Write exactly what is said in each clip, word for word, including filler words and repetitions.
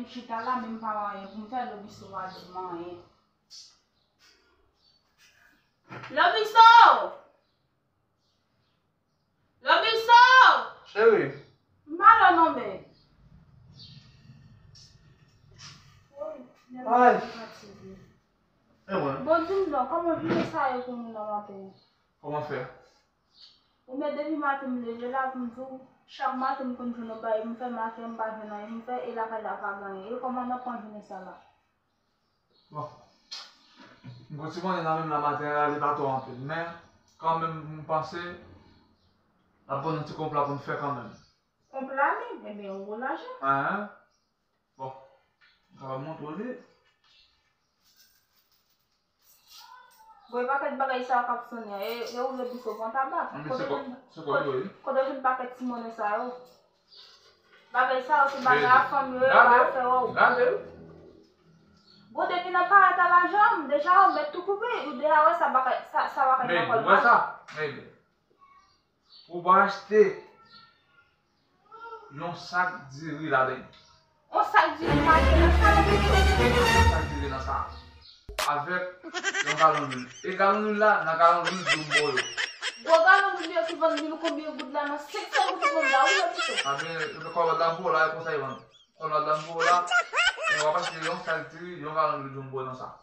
Chita la, men m pa wè anyen pou m fè, Lobiso pa di m anyen. Lobiso! Lobiso! Cheri. M pa la non, men. Ay. E mwen? Bon, di m non, kòman jounen sa ye pou moun nan maten? Kòman fè? Ou men depi maten m leve la pou m di w, chak maten m konn jwenn yon bagay m fè, maten m pa jwenn anyen m fè, e lakay la pa gen anyen. E kòman n ap pran jounen sa la? Bon. M gon ti monnen nan men m nan maten an, li pa twò anpil. Men, kanmenm, m panse, n ap jwenn yon ti konpla pou n fè kanmenm. Konpla menm? Ebyen, yon gwo lajan. Enhen. Bon. M kapab montre w li. Bon, e pakèt bagay sa yo k ap sonnen an. E, e ou Lobiso pran tabak. Kote w jwenn, kote w jwenn pakèt ti monnen sa yo? Bagay sa yo se bagay a fanm yo ye, pa afè w. Gade. Bon, depi nan parèt a lajan, deja ou mèt tou koupe, ou deja wè sa bagay, sa, sa bagay nan kòl. Ou wè sa? Pou w achte yon sak diri ladan. Yon sak diri pa gen nan sa, non, Lobiso. Yon sak diri nan sa. Avèk yon galon lwil. E galon lwil la, nan galon lwil Jumbo yo. Gwo galon lwil yo ki vann lwil konbyen goud la nan senk san goud pou moun la, wi, Lobiso. Ebyen, kòb la pou w la, e konsa yo vann. Kòb la pou w la, e w ap achte yon sak diri, yon galon lwil Jumbo nan sa.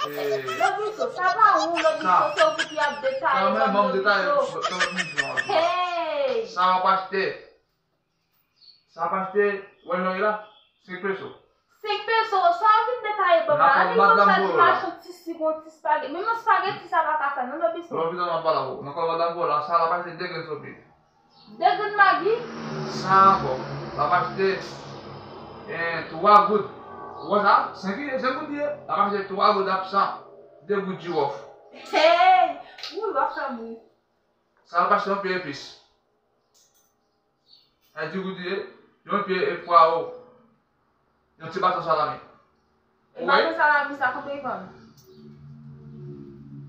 Lobiso, sa pa ou, Lobiso, se ou ki ap detaye banm, Lobiso. Hey! Sa w ap achte. Sa w ap achte, wè jan l ye la? Senk peso. Senk peso, sa w vin detaye banm la? Li kòmsa di m achte yon ti sik, yon ti spageti. Menm yon spageti sa pa ka fè, non, Lobiso. Lobiso, m ap pale avè w. Nan kòb la pou w la, sa l ap achte de grenn sopi. De grenn magi. Sa ankò, l ap achte, eh, twa goud. Ou wè sa? Senk ye, senk goud ye. L ap achte twa goud absan, de goud jiwòf. Hey! Wi, w ap fè m ri. Sa l ap achte yon pye epis. Sa di goud ye, yon pye e pwawo. Yon ti baton salami. E baton salami sa, konbyen l vann?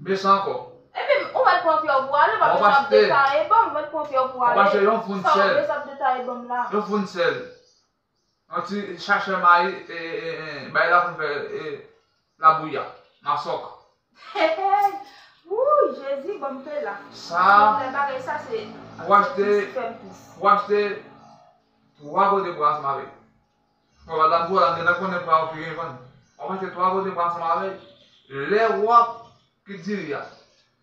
Mesi ankò. Epi, ou mèt pran pye w pou ale, pa bezwen ap detaye banm, ou mèt pran pye w pou ale. W ap achte yon foun sèl. Sa w bezwen ap detaye banm la? Yon foun sèl. Yon ti sachè mayi, e, e, e, bay la pou fè, e, labouyi a, masòk. Hey, hey. Wouy, Jezi, banm pye la. Sa, lè bagay sa se, w achte, w achte twa gode bwa ansanm avè l. Bon, madanm pou la, gen nan konnen bwa w ki gen vann. W ap achte twa gode bwa ansanm avè l. Lè w ap ki diri a.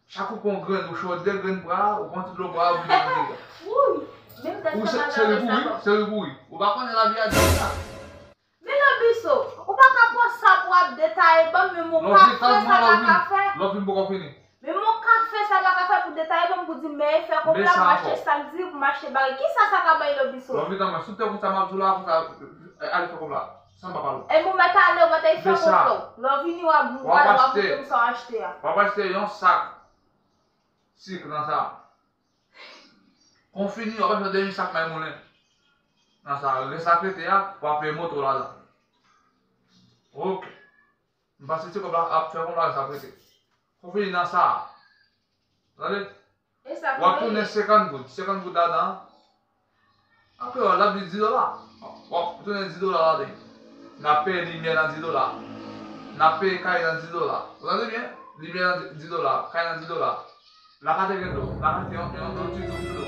Chak ou pran yon grenn, ou cho de grenn bwa, ou pran ti dlo bwa, ou vide nan diri a. Wouy! Menm tèt sa malere sa. Ou se, se ri pou ri, se ri pou ri. Ou pa konnen lavi a di sa. Men Lobiso, ou pa ka pran sa pou ap detaye banm, menm yon kafe sa pa ka fè. Lè w fin poko fini. Menm yon kafe sa pa ka fè pou detaye banm, pou di men fè konpla pou m achte sak diri, pou m achte bagay. Kisa sa ka bay Lobiso? Lè w fin tanmen, sou tè konsa m ap di w la, konsa, eh, ale fè konpla. San pa pale. E mwen mèt ale, ou mèt al fè konplo. Lè w vini, w ap, w ap montre m sa w achte a. W ap achte yon sak sik nan sa. Kon fini, w ap achte dènye sak may moulen nan sa. Rès la k rete a, w ap peye moto ladan. Oke. M panse ti kòb la ap fè konpla rès la k rete. Kon fini nan sa. Tande? W ap tounen senkant goud. Senkant goud ladan. An kreyòl, l ap di dis dola. W ap tounen dis dola ladan. N ap peye limyè nan dis dola. N ap peye kay nan dis dola. Ou tande byen? Limyè nan dis dola. Kay nan dis dola. Lakay te gen dlo. Lakay te yon, yon, yon ti dlo, dlo.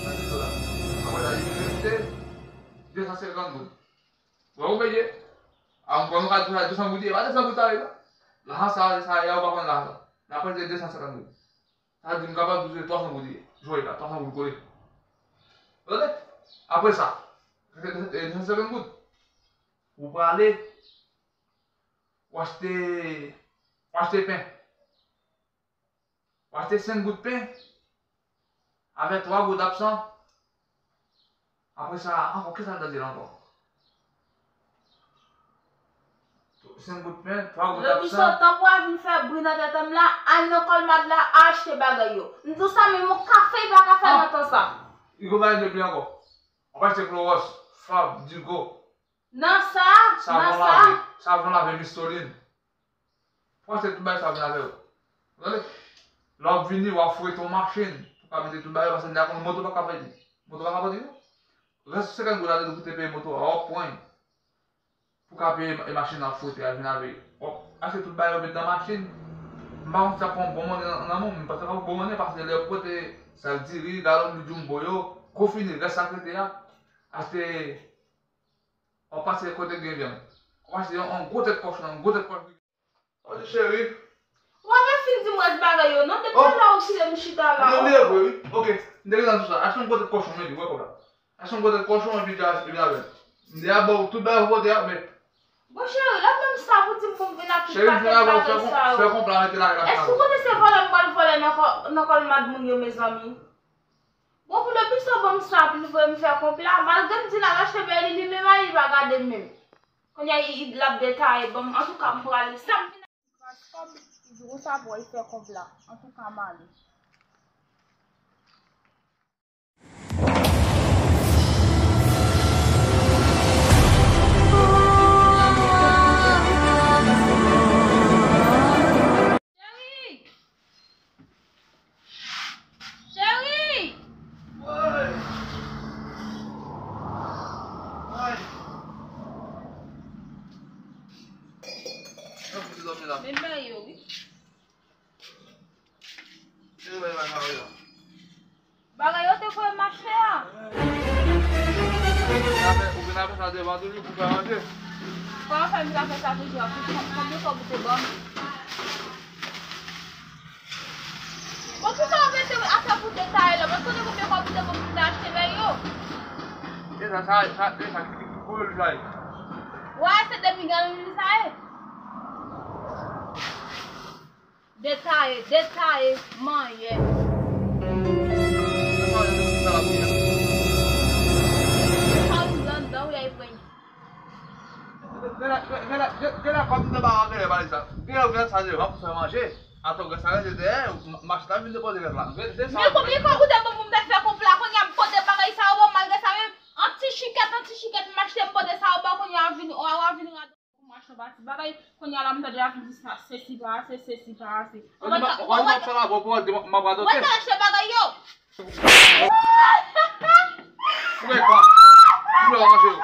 Nan dis dola. Apre sa, li rete de san senkant goud. Wè, ou peye. A, m kwè nou ka di sa, de san goud ye. Pa de san goud sa ye, non. Lajan sa, sa ye, ou pa konn lajan sa. N ap peye de san senkant goud. Sa di m kapab touche twa san goud ye. Jwe la, twa san goud kole. Tande? Apre sa, de san senkant goud. Ou prale, ou achte, ou achte pen. Ou achte senk goud pen avèk twa goud absan. Apre sa, ankò, kisa l ta di la ankò? Senk goud pen, twa goud absan. Lobiso, tanpri w ap vin fè bri nan tèt an m la, al nan Colmart la, achte bagay yo. M di w sa, menm yon kafe pa ka fè nan tan sa. Li gon bagay de pli ankò. W ap achte klowòs, Fab, Digo. Nan sa, nan sa. Savon lave, savon lave Mistolin. Panse tout bagay sa vin avè w. Tande? Lè w ap vini, w ap fouye ton machin pou ka mete tout bagay, paske nèg la konn moto pa ka pèdi. Moto pa ka pèdi, non. Rès senkant goud la te pou te peye moto a, w ap pran l. Pou ka peye e machin nan fwote a vin avè l. W ap achte tout bagay yo met nan machin. M pa konn si sa pran bon monnen nan, nan men w, m panse sa pran bon monnen paske lè yo pote sa diri, galon diri, jumbo yo, konfine, rès sa k rete a, achte, w ap pase kote gen vyann. W ap achte yon, yon gwo tèt kòchon, yon gwo tèt kòchon. Sa w di, cheri? Ou pa vle fin di m rès bagay yo, non? Depi talè ou kite m chita la. Mwen bliye vre, wi. Ok, m te gentan di w sa. Achte yon gwo tèt kòchon, men li, wè kòb la. Achte yon gwo tèt kòchon, epi di a, epi avè m. M deja ba w tout bagay pou pote a, men. Bon, cheri, lè menm sa pou di m pou m vin ak tout pakèt bagay sa yo. Fè konpla, mete lakay la. Èske ou konnen se vòlè m pral vòlè nan kò, nan kòl madmoun yo, mezanmi? Bon, pou le plis ou ban m sa, pou l voye m fè konpla, malgre m di l al achte bèl li, li menm a li pa gade m menm. Kounye a, li, l ap detaye ban m. Antouka, m prale. Sa m vin ak kòb, li di konsa pou l fè konpla. Antouka, m ale. Cheri! Cheri! Ay! Ay! Nan fout dòmi la. Men bagay yo, wi. Cheri, bay bagay yo. Bagay yo te voye m achte a. Ou vin avè, ou vin avè sa devan toujou pou fè manje. Kòman fè m ta fè sa toujou a? Pou konbyen kòb ou te ban m? Bon, kisa w mete atè pou detaye la? Mwen konnen konbyen kòb ou te ban m pou m te achte bagay yo. E sa, sa, sa, e sa, ki, ki, ki koulè l sa ye? Wè, se demi galon li sa ye. Detaye, detaye, manyen. Sa ou nan dan, ou yay pran. Genlè, genlè, genlè, genlè, kòm nou pa genlè baliz la. Genlè, ou vin sa, se pa pou fè manje. Atò, gen sa rete dèyè, machin la vin depoze rès la. Men konbyen fwa ou te ban pou m te fè konpla, kounye a m pote bagay sa yo, bon, malgre sa, men, an ti chikèt, an ti chikèt, m achte, m pote sa yo, bon, kounye a vin, w a vin rad. Machan pati bagay, kounye a la m tande y ap di sa, sesi pa ase, sesi pa ase. Ou pa di m ap fè la, bon, pou w di m ap radote. Mwen te achte bagay yo. Ou gen kwa? Ou gen manje yo.